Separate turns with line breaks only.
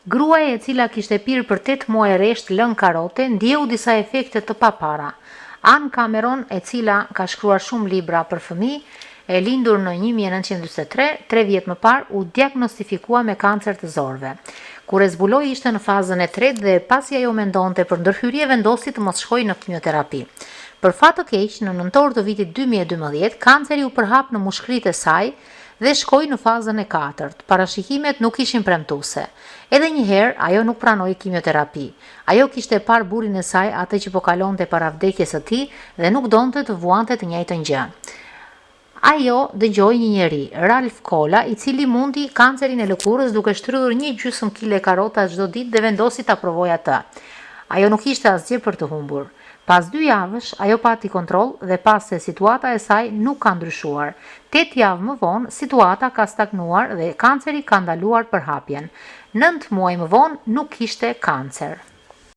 Gruaja e cila kishte pirë për tetë muaj rresht lëng karote ndjeu disa efekte të papara. Ann Cameron, e cila ka shkruar shumë libra për fëmijë, e lindur në 1943, tre vjet më parë, u diagnostifikua me kancer të zorrëve. Kur e zbuloi ishte në fazën e tretë dhe pasi ajo mendonte për ndërhyrje vendosi të mos shkojë në kimioterapi. Për fat të keq, në nëntor të vitit 2012, kanceri u përhap në mushkëritë e saj dhe shkoi në fazën e katërt. Parashikimet nuk ishin premtuese. Edhe një herë, ajo nuk pranoi kimioterapi. Ajo kishte parë burrin e saj atë që po kalonte para vdekjes së tij dhe nuk donte të vuante të njëjtën gjë. Ajo dëgjoi një njeri, Ralph Kola, i cili mundi kancerin e lëkurës duke shtrydhur një gjysmë kile karota çdo ditë dhe vendosi ta provojë atë. Ajo nuk kishte asgjë për të humbur. Pas dy javësh, ajo pati kontroll dhe pa se situata e saj nuk ka ndryshuar. Tetë javë më vonë, situata ka stagnuar dhe kanceri ka ndaluar përhapjen. Nëntë muaj më vonë, nuk kishte kancer.